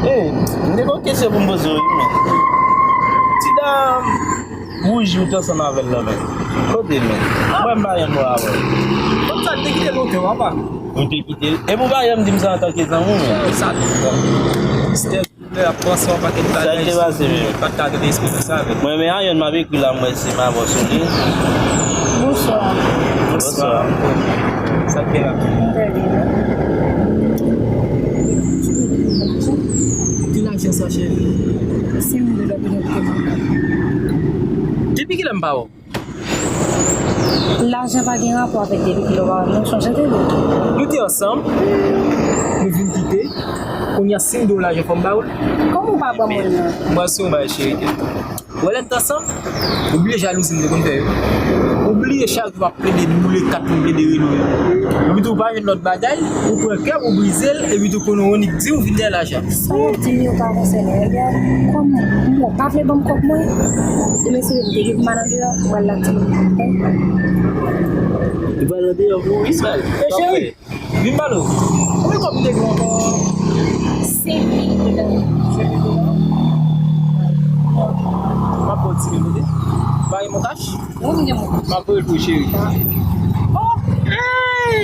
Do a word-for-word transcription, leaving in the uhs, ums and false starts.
Ey, m te gen yon kesyon pou m poze w, wi, men. Ti dam wouj ou t ansanm avè l lan, men. Kote l, men? Mwen, m pa janm wè avè l. Kòm sa, l te kite l lontan, papa. Ou te kite l? Epi w pa janm di m sa antanke zanmi w, men. Sa, bon. Mistè. Lè ap panse yon pakèt bagay. Sa ki te pase, men? Pa t ka gen espri konsa avèk. Mwen, men, a, yon m ap ekri la, mwen, se m ap sou li. Bonswa. Bonswa. Sa k gen la? Mwen trè byen. Ki lajan sa, cheri? Senk mil dola pou mwen. Depi kilè m pa wè w? Lajan pa gen rapò avèk depi kilè w pa wè m, non, chonje tande. Nou te ansanm, nou vin kite, kounye a si m di w lajan fò m ba ou l. Kòman w pa ban mwen l nan? Mwen se yon bagay cheri ke. Wè lè n t ansanm, ou bliye jalouzi m te konn fè yo. Ou bliye chak jou m ap plede boule kat, m plede rele w yo. Epi tou ou pa jwenn lòt bagay, ou pran kè m, ou brize l, epi tou kounye a w annik di w vin dèyè lajan. Sa w ap di m yo pa konsène w. Ebyen, kòm m wè w pa vle ban m kòb mwen, demen se m te gen pou m al andeyò, ou pral la tou. Ou pral andeyò pou Ismaël. E cheri, vin pale w. Konbyen kòb m te gen ankò? Senk mil dola. Senk mil dola? M ap ba w ti mil, oke? Ba m yon kach? Wi, m gen mwen. M ap voye l pou ou, cheri. Oh! Hey!